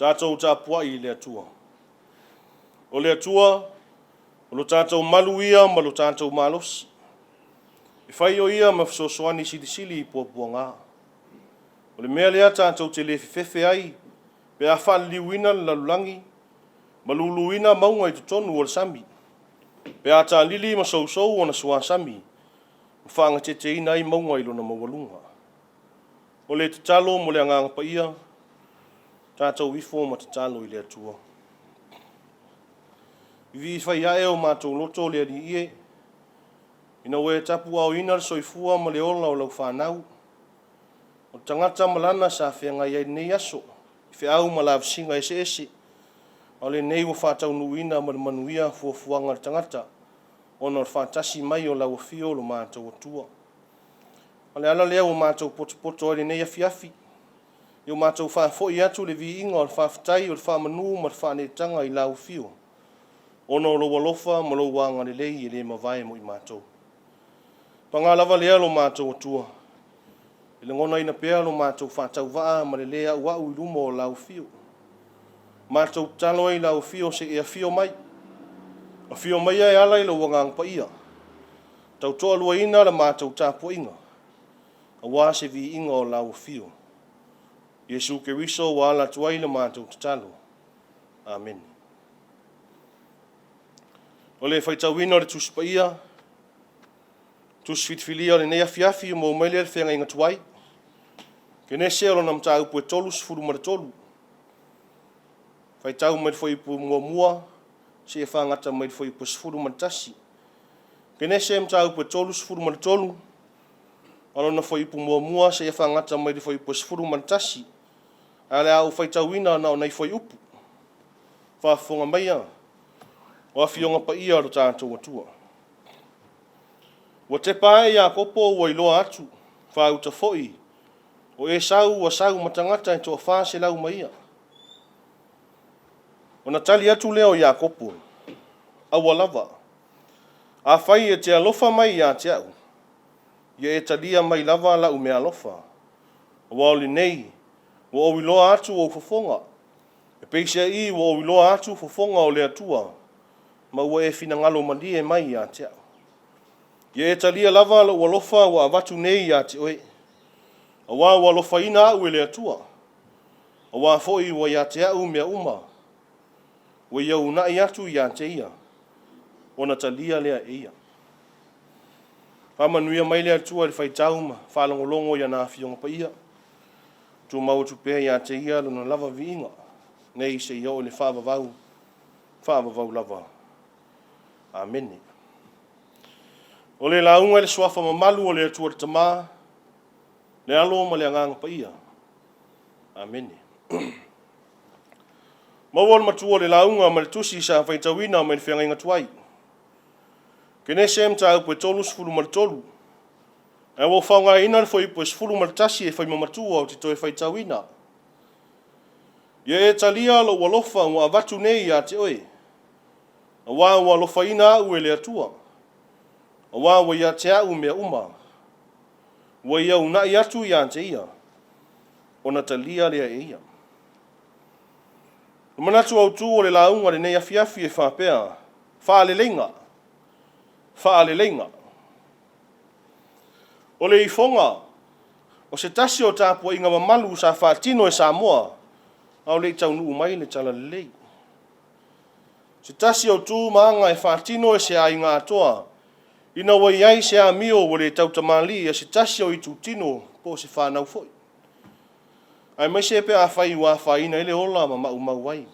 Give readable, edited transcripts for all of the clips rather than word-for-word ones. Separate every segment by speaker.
Speaker 1: Tatou tapuai i le Atua. O le Atua, o lo tatou malu ia ma lo tatou malosi. E fai o Ia ma fesoasoani silisili i puapuaga. O le mea lea tatou te le fefefe ai pe a faaliliuina le lalolagi ma luluina mauga i totonu o le sami, pe a taalili ma sousou ona suasami ma faagateteina ai mauga i lona maualuga. O le tatalo mo le Agaga Paia, tatou ifo ma tatalo i le Atua. Vivii fai ae o matou loto le Alii e, ina ua e tapuaaoina le soifua ma le ola o lau fanau, o le tagata ma lana sa feagai ai i lenei aso, i feau ma lavasiga eseese, a o lenei ua faataunuuina ma le manuia fuafuaga a le tagata, ona o le faatasi mai o lau afio lo matou Atua. O le ala lea ua matou potopoto ai i lenei afiafi, ua matou faafoi atu le viiga o le faafetai o le faamanu ma le faaneetaga i lau afio, ona o lou alofa ma lou agalelei e le mavae mo i matou. Paga lava lea lo matou Atua, e lagonaina pea lo matou faatauvaa ma le le auau i luma o lau afio. Matou tatalo ai i lau afio se i e afio mai, afio maia e ala i lou Agaga Paia, tautoaluaina la matou tapuaiga, aua se viiga o lau afio. Iesu Keriso ua ala atu ai le matou tatalo. Amene. O le faitauina o le Tusi Paia, Tusi filifilia o lenei afiafi ua maua mai lea i le Feagaiga Tuai, Kenese o lona mataupu e 33, faitau mai le fuaiupu 1 seia fagata mai le fuaiupu e 11. Kenese mataupu e 33 ma lona fuaiupu 1 seia fagata mai le fuaiupu e 11. Ae o le a ou faitauina na o nai fuaiupu. Faafofoga maia o Afioga Paia a lo tatou Atua. Ua tepa ae Iakopo ua iloa atu, faauta foi o Esau ua sau ma tagata e toa-400 ma ia. Ona tali atu lea o Iakopo, “Aua lava, afai e te alofa mai ia te au, ia e talia mai lava lau meaalofa, aua o lenei ua ou iloa atu ou fofoga, e peiseai ua ou iloa atu fofoga o le Atua, ma ua e finagalo malie mai ia te au. Ia e talia lava lou alofa ua avatu nei ia te oe, aua ua alofaina au e le Atua, aua foi ua ia te au mea uma, ua ia uunai atu ia te ia, ona talia lea e ia.” Faamanuia mai le Atua i le faitau ma faalogologo i ana Afioga Paia. Tumau atu pea ia te Ia lona lava viiga, nei seia oo i le faavavau, faavavau lava. Amene. O le lauga i le suafa mamalu o le Atua le Tama, le Alo ma le Agaga Paia. Amene. Maua le matua o le lauga ma le tusi sa faitauina mai le feagaiga tuai. Kenese mataupu e 33, ae ua ou faaaogaina le fuaiupu e 11 e fai ma matua ou te toe faitauina. Ia e talia lou alofa ua avatu nei ia te oe, aua ua alofaina au e le Atua, aua ua ia te au mea uma, ua ia uunai atu ia te ia, ona talia lea e ia. O manatu autu o le lauga i lenei afiafi e faapea, faaleleiga, faaleleiga. O le ifoga, o se tasi o tapuaiga mamalu sa faatino e Samoa a o le i taunuu mai le Talalelei. O se tasi o tu ma aga e faatino e se aiga atoa ina ua i ai se amio ua le tautamalii a se tasi o itutino po o se fanau foi, aemaise pe afai ua afaina ai le ola ma maumau ai.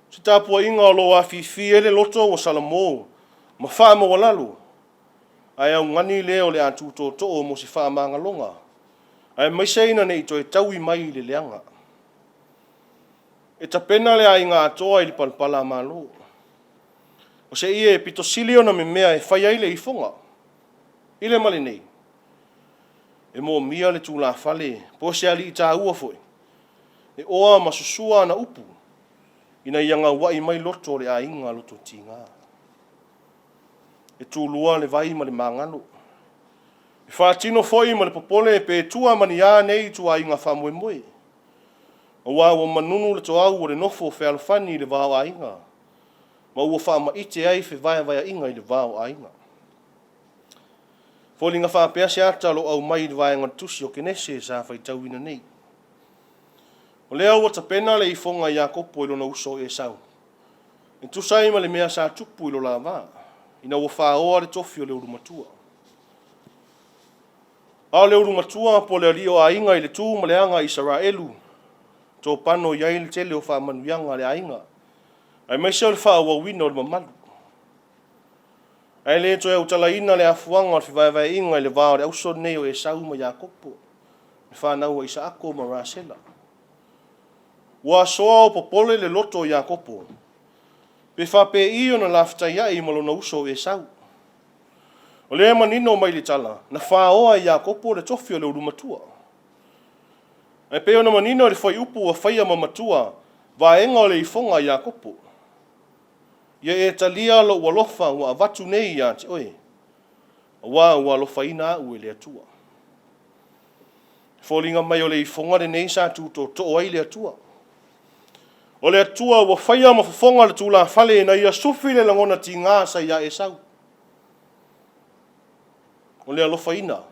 Speaker 1: O se tapuaiga o lo o afifi ai le loto ua salamo ma faamaualalo, ae augani le o le a tu tootoo mo se faamagaloga, aemaise ina ne i toe taui mai i le leaga. E tapena le aiga atoa i le palapala-malo. O se ie pito sili ona memea e fai ai le ifoga. I le ma lenei, e moomia le tulafale po o se alii taua foi e oa ma susua ana upu ina ia gauai mai loto o le aiga loto tiga. E tulua le vai ma le magalo. E faatino foi ma le popole pe tua ma ni a nei ituaiga faamoemoe. Aua ua manunu le toau o le nofo fealofani i le va o aiga, ma ua faamaite ai fevaevaeaiga i le va o aiga. Foliga faapea se ata o lo o aumai i le vaega o le tusi o Kenese sa faitauina nei. O lea ua tapena le ifoga a Iakopo i lona uso o Esau, e tusa ai ma le mea sa tupu i lo la va, ina ua faoa le tofi o le ulu matua. A o le ulu matua po o le alii o aiga i le tu ma le aga a Isaraelu, topano i ai le tele o faamanuiaga a le aiga, aemaise o le faaauauina o le mamalu. Ae le toe autalaina le afuaga o le fevaevaeaiga i le va o le auso lenei o Esau ma Iakopo, le fanau a Isaako ma Rasela. Ua asoa o popole le loto o Iakopo, pe faapei ona lafetaiai ma lona uso o Esau. O lea e manino mai le tala, na faoa e Iakopo le tofi o le ulu matua. Ae pei ona manino i le fuaiupu ua faia ma matua, vaega o le ifoga a Iakopo. Ia e talia lou alofa ua avatu nei ia te oe, aua ua alofaina au e le Atua. E foliga mai o le ifoga lenei sa tu tootoo ai le Atua. O le Atua ua faia ma fofoga le tulafale ina ia sufi le lagona tiga sa ia Esau. O le alofaina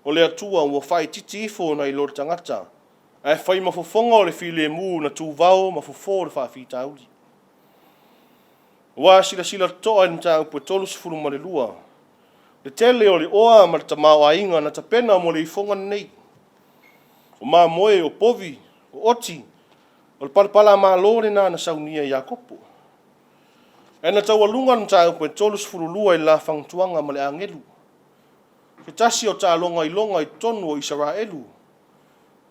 Speaker 1: o le Atua ua faaitiiti ifo nai lo le tagata, ae fai ma fofoga o le filemu na tuvao ma fofo le faafitauli. Ua silasila totoa i le mataupu e 32, le tele o le oa ma le tamaoaiga na tapena mo le ifoga lenei. O mamoe, o povi, o oti, o le palapalamalo lena na saunia e Iakopo. Ae na taualuga le mataupu e 32 i le la fagatuaga ma le agelu, se tasi o taaloga iloga i totonu o Isaraelu,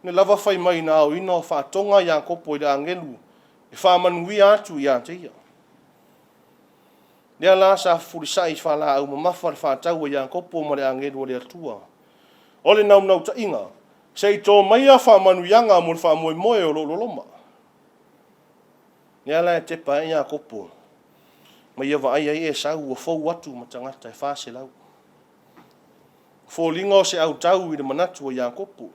Speaker 1: le lava fai mai na aoina o faatoga Iakopo i le agelu e faamanuia atu ia te ia. Lea la sa fefulisai faalaau mamafa le faatau a Iakopo ma le agelu o le Atua. O le naunautaiga, se i to maia faamanuiaga mo le faamoemoe o lo o loloma. Lea la e tepa ai Iakopo ma ia vaai ai Esau ua fou atu ma tagata e 400. O foliga o se autau i le manatu o Iakopo,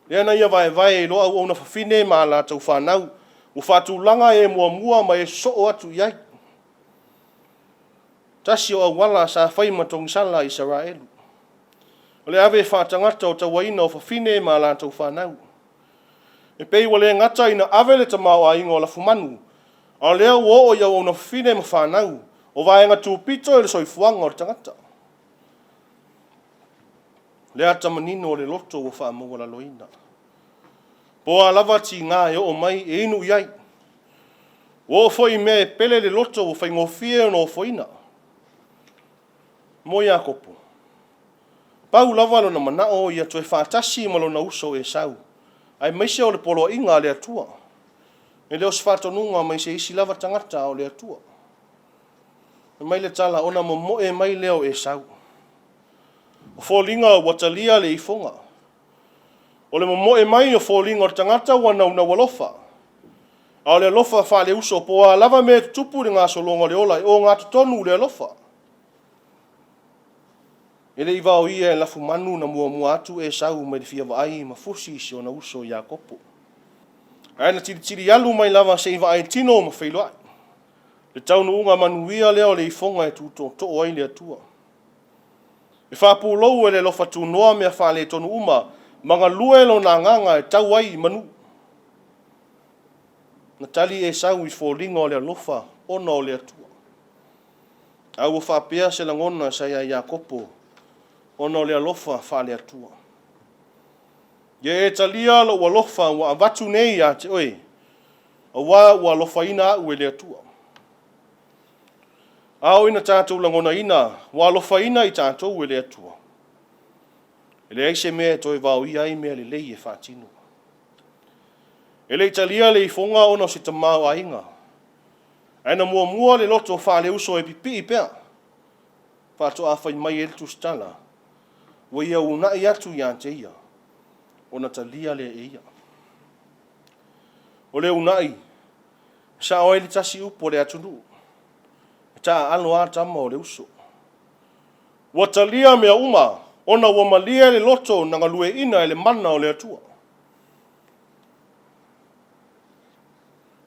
Speaker 1: lea na ia vaevae ai loa auauna fafine ma a latou fanau, ua faatulaga e muamua ma e sosoo atu i ai. Tasi o auala sa fai ma togisala a Isaraelu, o le ave faatagata o tauaina o fafine ma a latou fanau. E pei ua le gata ina ave le tamaoaiga o lafumanu, a o lea ua oo i auauna fafine ma fanau, o vaega tupito i le soifuaga o le tagata. O le ata manino o le loto ua faamaualaloina. Po o a lava tiga e oo mai e inu i ai. Ua oo foi i mea e pele le loto ua faigofie ona ofoina. Mo Iakopo, pau lava lona manao ia toe faatasi ma lona uso o Esau, aemaise o le poloaiga a le Atua. E le o se faatonuga mai se isi lava tagata a o le Atua. Fai mai le tala, ona momoe mai lea o Esau. O foliga ua talia le ifoga. O le momoe mai o foliga o le tagata ua naunau alofa, a o le alofa faale-uso, po o a lava mea e tutupu i le gasologa o le ola, e ogatotonu le alofa. E le i vaoia e lafumanu na muamua atu Esau mai le fia vaai ma fusi i si ona uso Iakopo. Ae na tilitili alu mai lava se i vaai tino ma feiloai. Le taunuuga manuia lea o le ifoga e tu tootoo ai le Atua. E faapulou e le alofa tunoa mea faaletonu uma ma galue lona agaga e tau ai i manu. Na tali Esau i foliga o le alofa ona o le Atua. A ua faapea se lagona sa ia Iakopo ona o le alofa faale-Atua. Ia e talia lou alofa ua avatu nei ia te oe, aua ua alofaina au e le Atua. A oo ina tatou lagonaina ua alofaina i tatou e le Atua, e leai se mea e toe vaoia ai mea lelei e faatino. E le i talia le ifoga ona o se tamaoaiga, ae na muamua le loto faale-uso e pipii pea, faatoa fai mai ai le tusitala, ua ia uunai atu ia te ia, ona talia lea e ia. O le uunai, e sao ai le tasi upu a le atunuu, e taaalo lava tama o le uso. Ua talia mea uma ona ua malie le loto na galueaiina e le mana o le Atua.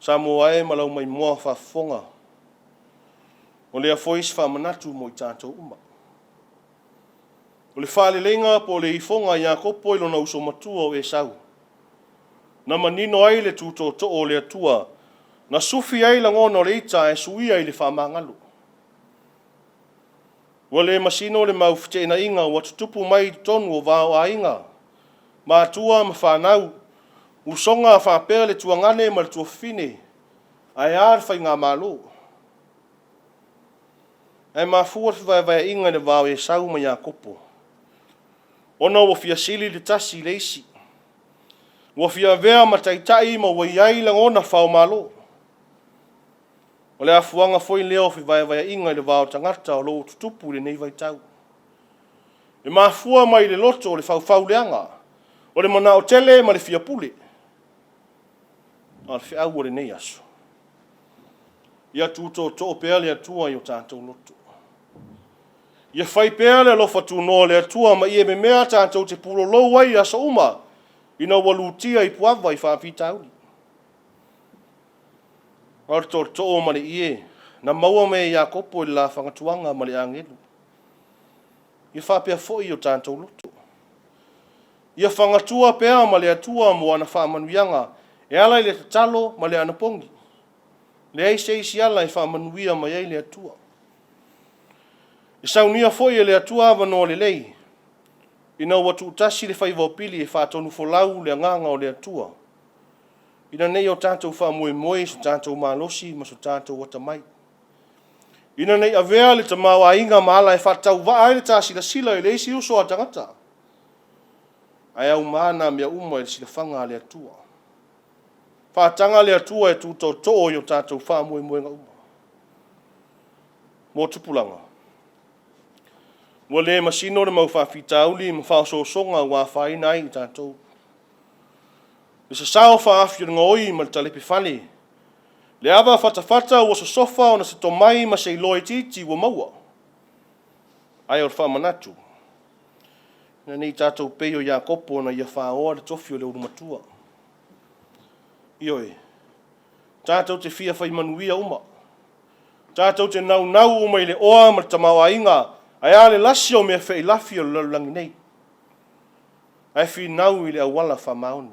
Speaker 1: Samoa e ma lau maimoa faafofoga, o lea foi se faamanatu mo i tatou uma. O le faaleleiga po o le ifoga a Iakopo i lona uso matua o Esau, na manino ai le tu tootoo o le Atua, na sufi ai lagona o le ita ae suia i le faamagalo. Ua le masino le mau feteenaiga ua tutupu mai i totonu o va o aiga, matua ma fanau, usoga faapea le tuagane ma le tuafafine, ae a le faigamalo. Ae mafua le fevaevaeaiga i le va o Esau ma Iakopo, ona ua fia sili le tasi i le isi, ua fia avea ma taitai ma ua i ai lagona faomalo. O le afuaga foi lea o fevaevaeaiga i le va o tagata o lo o tutupu i lenei vaitau. E mafua mai le loto o le faufauleaga, o le manao tele ma le fia pule. A o le feau o lenei aso, ia tu tootoo pea le Atua i o tatou loto. Ia fai pea le alofa tunoa o le Atua ma ia memea tatou te pulou ai i aso uma, ina ua lutia i puava i faafitauli. A o le tootoo ma le ie na maua mai e Iakopo i le la fagatuaga ma le agelu. Ia faapea foi o tatou loto. Ia fagatua pea ma le Atua mo ana faamanuiaga e ala i le tatalo ma le anapogi. Leai se isi ala e faamanuia mai ai le Atua. E saunia foi e le Atua avanoa lelei ina ua tuutasi le faiva o pili e faatonufolau le agaga o le Atua, ina ne i o tatou faamoemoe i so tatou malosi ma so tatou atamai, ina ne i avea le tamaoaiga ma ala e faatauvaa ai le ta silasila i le isi uso a tagata, ae auma na mea uma i le silafaga a le Atua. Faataga le Atua e tu tootoo i o tatou faamoemoega uma. Mo tupulaga, ua le masino le mau faafitauli ma faaosoosoga ua afaina ai i tatou. Le sasao faaafi o le gaoi ma le talepe fale, le ava fatafata ua sosofa ona se tomai ma se iloa itiiti ua maua. Ae o le faamanatu, ina ne i tatou pei o Iakopo na ia faoa le tofi o le ulumatua. Ioe, tatou te fia fai manuia uma, tatou te naunau uma i le oa ma le tamaoaiga, ae a le lasi o mea feilafi o le lalolagi nei, ae finau i le auala faamaoni.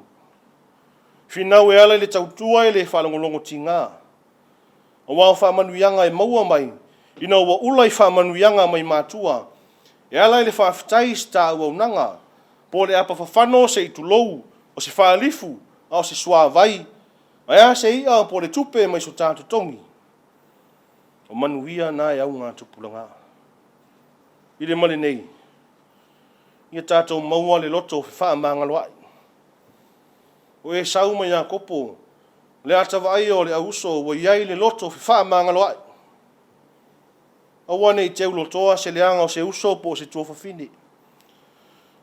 Speaker 1: Finau e ala i le tautua e le faalogologotiga, aua o faamanuiaga e maua mai ina ua ula i faamanuiaga mai matua, e ala i le faafetai i se ta auaunaga, po o le apa fafano se i tulou, o se faalifu, a o se suavai, ae a se i'a po o le tupe mai so ta totogi, o manuia na e augatupulaga. I le ma lenei, ia tatou maua le loto fefaamagaloai. O Esau ma Iakopo, o le ata vaaia o le auuso ua i ai le loto fefaamagaloai. Aua ne i teulotoa se leaga o se uso po o se tuafafine.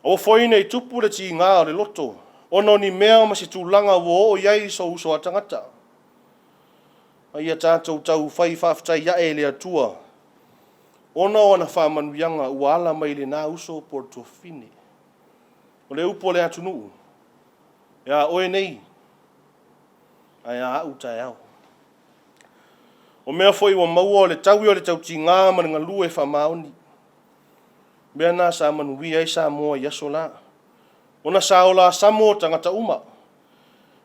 Speaker 1: Aua foi ne i tupu le tiga o le loto ona o ni mea ma se tulaga ua oo i ai sou uso a tagata. A ia tatou taufai faafetai ae i le Atua ona o ana faamanuiaga ua ala mai i lena uso po o le tuafafine. O le upu a le atunuu, e a oe nei, ae a au taeao. O mea foi ua maua, o le taui o le tautiga ma le galue faamaoni. O mea na sa manuia ai Samoa i aso la, ona sa ola samo tagata uma.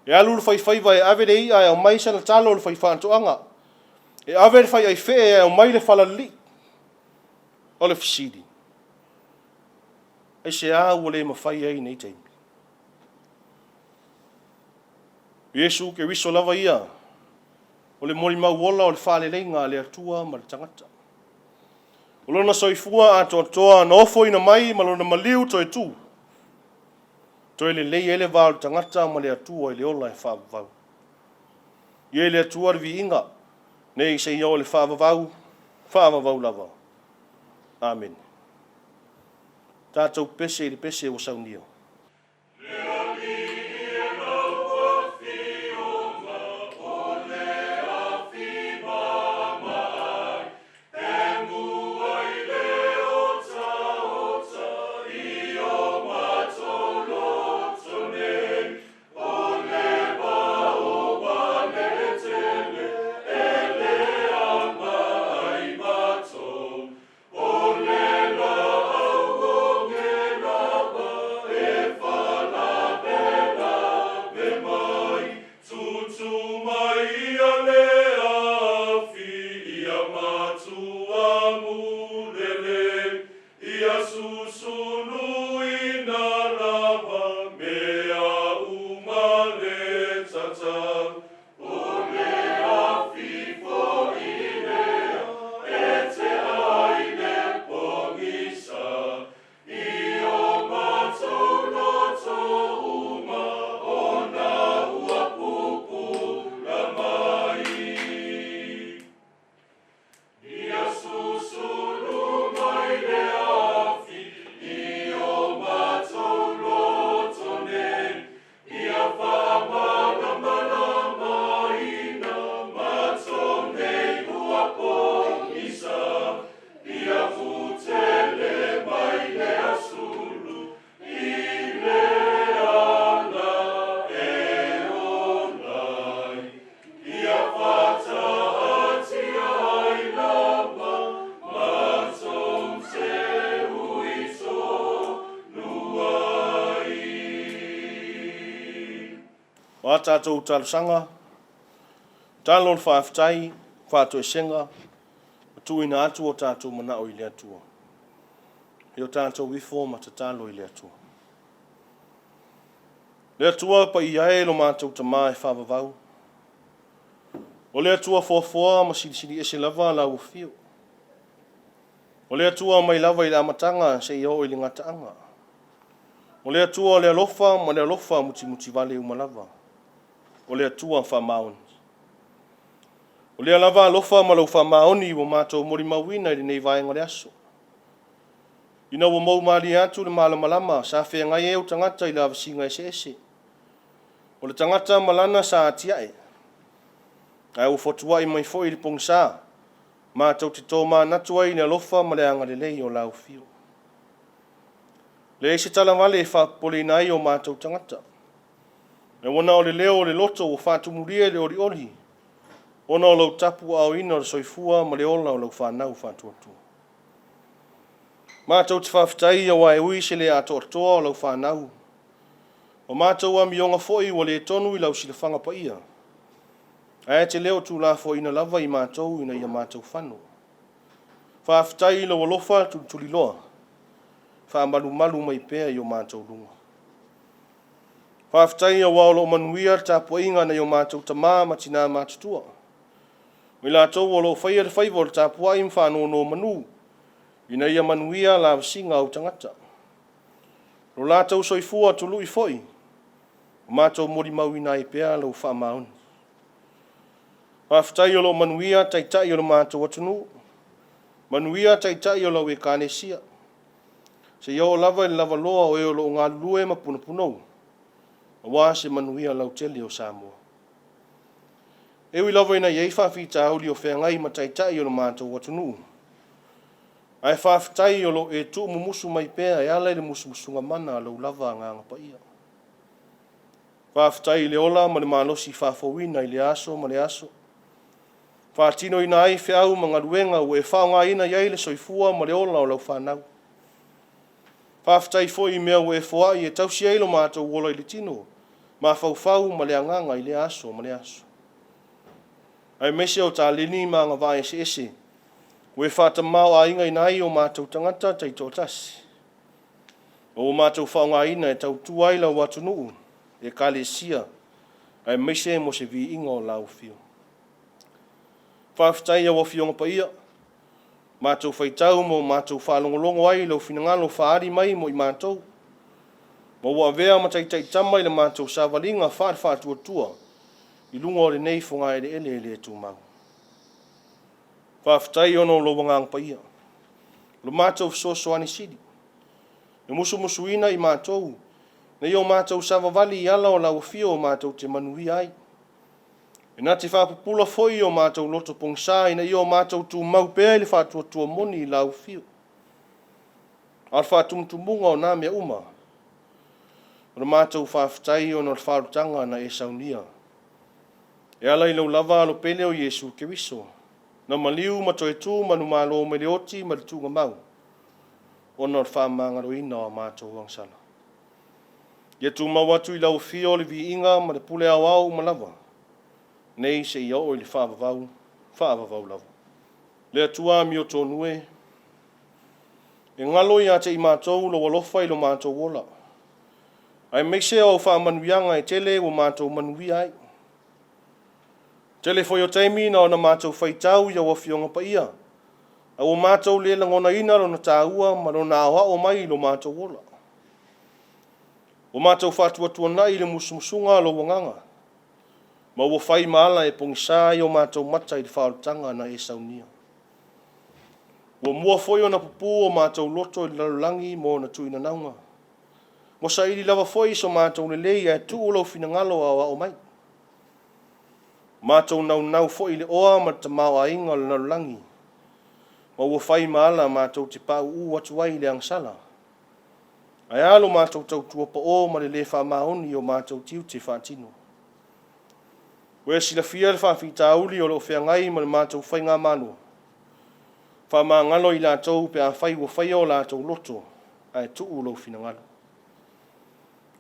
Speaker 1: E alu le faifaiva e ave le i'a e aumai sana talo i le faifaatoaga. E ave le faiaifee e aumai le falaninii. O le fesili, aisea ua le mafai ai i nei taimi? O Iesu Keriso lava ia, o le molimau ola o le faaleleiga a le Atua ma le tagata. O lona soifua atoatoa na ofoina mai ma lona maliu toe tu, toe lelei ai le va o le tagata ma le Atua i le ola e faavavau. Ia i le Atua le viiga, nei seia oo i le faavavau, faavavau lava. Amene. Tatou pese i le pese ua saunia. O a tatou talosaga, talo o le faafetai, faatoesega, ma tuuina atu o tatou manao i le Atua. E o tatou ifo ma tatalo i le Atua. Le Atua paia e lo matou Tama e faavavau, o le Atua foafoa ma silisili ese lava lau afio. O le Atua mai lava i le amataga seia oo i le gataaga. O le Atua o le alofa ma le alofa mutimutivale uma lava. O le Atua faamaoni. O lea lava alofa ma lou faamaoni ua matou molimauina i lenei vaega o le aso, ina ua mou malie atu le malamalama sa feagai ai ou tagata i lavasiga eseese, o le tagata ma lana sa atiae, ae ua fotuai mai foi le pogisa matou te tomanatu ai i le alofa ma le agalelei o lau Afio. E leai se talavale e faapopoleina ai o matou tagata, ae ua na o le leo o le loto ua faatumulia i le olioli ona o lou tapuaaoina o le soifua ma le ola o lau fanau faatuatua. Matou te faafetai aua e ui i se le atoatoa o lau fanau, o matou amioga foi ua le tonu i lau silafaga paia, ae te le o tuulafoaiina lava i matou ina ia matou fano. Faafetai i lou alofa tulituliloa, faamalumalu mai pea i o matou luga. Faafetai aua o lo o manuia le tapuaiga a nai o matou tama ma tina matutua, o i latou o lo o faia le faiva o le tapuai ma faanonomanu ina ia manuia lavasiga a ou tagata. O lo latou soifua tului foi, ua matou molimauina ai pea lou faamaoni. Faafetai o lo o manuia Taitai o le matou atunuu, manuia Taitai o lau Ekalesia, seia oo lava i le lavaloa o e o lo o galulue ma punopunou aua se manuia lautele o Samoa. E ui lava ina i ai faafitauli o feagai ma Taitai o le matou atunuu, ae faafetai o lo o e tuumumusu mai pea e ala i le musumusuga mana a lou lava Agaga Paia. Faafetai i le ola ma le malosi faafouina i lea aso ma lea aso, faatinoina ai feau ma galuega ua e faaaogaina i ai le soifua ma le ola o lau fanau. Faafetai foi i mea ua e foai e tausi ai lo matou ola i le tino, mafaufau ma le agaga i lea aso ma lea aso, aemaise o taleni ma agavaa eseese ua e faatamaoaigaina ai o matou tagata taitoatasi, ma ua matou faaaogaina e tautua ai lau atunuu, Ekalesia, aemaise mo se viiga o lau Afioga. Faafetai i lau Afioga Paia, matou faitau ma matou faalogologo ai i lou finagalo faaali mai mo i matou, ma ua avea ma taitaitama i le matou savaliga faale-faatuatua i luga o lenei fogaeleele e le tumau. Faafetai ona o lou Agaga Paia, lo matou fesoasoani sili, e musumusuina i matou ina ia o matou savavali i ala o lau afio matou te manuia ai. E na te faapupula foi o matou loto pogisa ina ia o matou tumau pea i le faatuatua moni i lau afio. A o le faatumutumuga o na mea uma, o le matou faafetai ona o le faaolataga na e saunia e ala i lau lava Alo pele o Iesu Keriso, na maliu ma toe tu manumalo mai le oti ma le tuugamau ona o le faamagaloina o a matou agasala. Ia tumau atu i lau afio le viiga ma le pule aoao uma lava, nei seia oo i le faavavau, faavavau lava. Le Atua amiotonu e, e galo ia te i matou lou alofa i lo matou ola, aemaise o au faamanuiaga e tele ua matou manuia ai. Tele foi o taimi na ona matou faitau i au Afioga Paia, ae ua matou le lagonaina lona taua ma lona aoao mai i lo matou ola. Ua matou faatuatuanai i le musumusuga a lou Agaga, ma ua fai ma ala e pogisa ai o matou mata i le faaolataga na e saunia. Ua mua foi ona pupu o matou loto i le lalolagi ma ona tuinanauga, ua saili lava foi so matou lelei ae tuu lou finagalo aoao mai. Ua matou naunau foi i le oa ma le tamaoaiga o le lalolagi, ma ua fai ma ala matou te pauu atu ai i le agasala. Ae a lo matou tautua pao ma le le faamaoni i o matou tiute faatino. Ua e silafia le faafitauli o lo o feagai ma le matou Faigamalo, faamagalo i latou pe afai ua faia o latou loto ae tuu lou finagalo.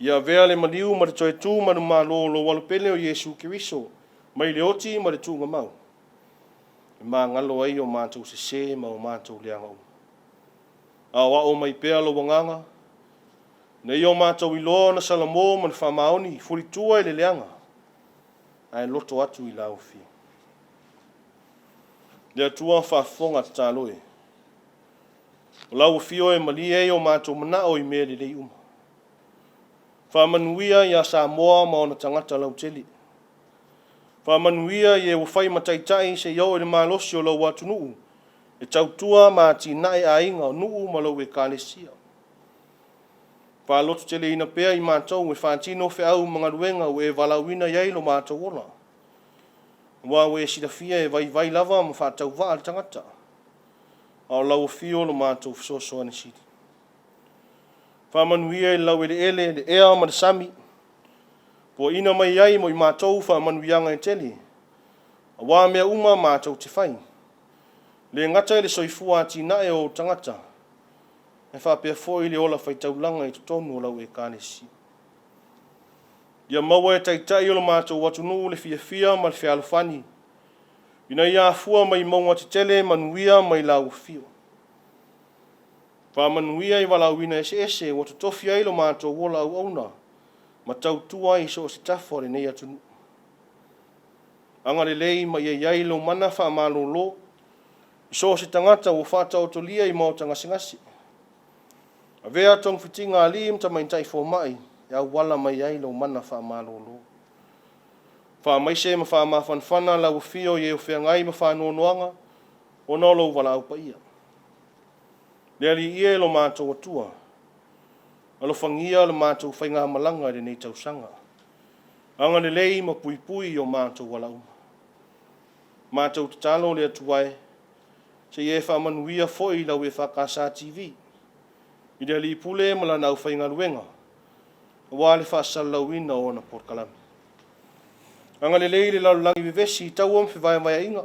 Speaker 1: Ia avea le maliu ma le toe tu manumalo o lou Alo pele o Iesu Keriso mai le oti ma le tuugamau, e magalo ai o matou sesē ma o matou leaga uma. Aoao mai pea lou Agaga, ina ia o matou iloa ona salamo ma le faamaoni, fulitua i le leaga, ae loto atu i lau Afio. Le Atua faafofoga tatalo e, o lau Afio e malie ai o matou manao i mea lelei uma. Faamanuia ia Samoa ma ona tagata lautele. Faamanuia i e ua fai ma taitai seia oo i le malosi o lou atunuu e tautua ma atinae aiga, o nuu ma lou Ekalesia. Faalototeleina pea i matou e faatino feau ma galuega ua e valaauina i ai lo matou ola, aua ua e silafia e vaivai lava ma faatauvaa le tagata, a o lau Afio lo matou fesoasoani sili. Faamanuia i le laueleele, le ea ma le sami, puaina mai ai mo i matou faamanuiaga e tele, aua mea uma matou te fai, e le gata i le soifua atinae o ou tagata, ae faapea foi le ola faitaulaga i totonu o lau Ekalesia. Ia maua e Taitai o le matou atunuu le fiafia ma le fealofani, ina ia afua mai mauga tetele manuia mai lau Afio. Faamanuia i valaauina eseese ua totofi ai lo matou ola auauna ma tautua ai i so o se tafa o lenei atunuu. Agalelei ma ia i ai lou mana faamalolo i so o se tagata ua faataotolia i maota gasegase. Avea togafitiga a alii ma tamaitai fomai e auala mai ai lou mana faamalolo. Faamaise ma faamafanafana lau Afio i e o feagai ma faanoanoaga ona o lou valaau paia. Le Alii e lo matou Atua, alofagia le matou faigamalaga i lenei tausaga. Agalelei ma puipui i o matou ala uma. Matou tatalo le Atua e, se i e faamanuia foi i lau EFKS TV, i le Alii Pule ma lana aufaigaluega, aua le faasalalauina o ona polokalame. Agalelei i le lalolagi vevesi i taua ma fevaevaeaiga,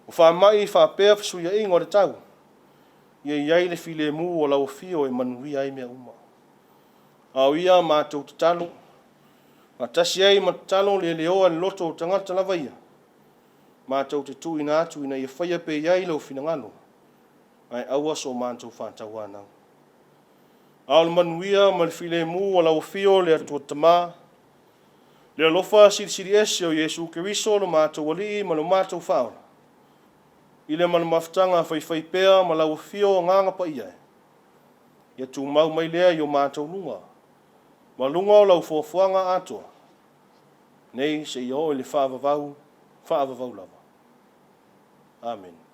Speaker 1: o faamai faapea fesuiaiga o le tau, ia i ai le filemu o lau Afio e manuia ai mea uma. A o ia matou tatalo, faatasi ai ma tatalo leleoa i le loto o tagata lava ia, matou te tuuina atu ina ia faia pea i ai lou finagalo, ae aua so matou faatauanau. A o le manuia ma le filemu o lau Afio le Atua Tama, le alofa Silisili Ese o Iesu Keriso lo matou Alii ma lo matou Faaola, i le ma le mafutaga faifaipea ma lau Afio Agaga Paia e, ia tumau mai lea i o matou luga, ma luga o lau foafoaga atoa, nei seia oo i le faavavau, faavavau lava. Amene.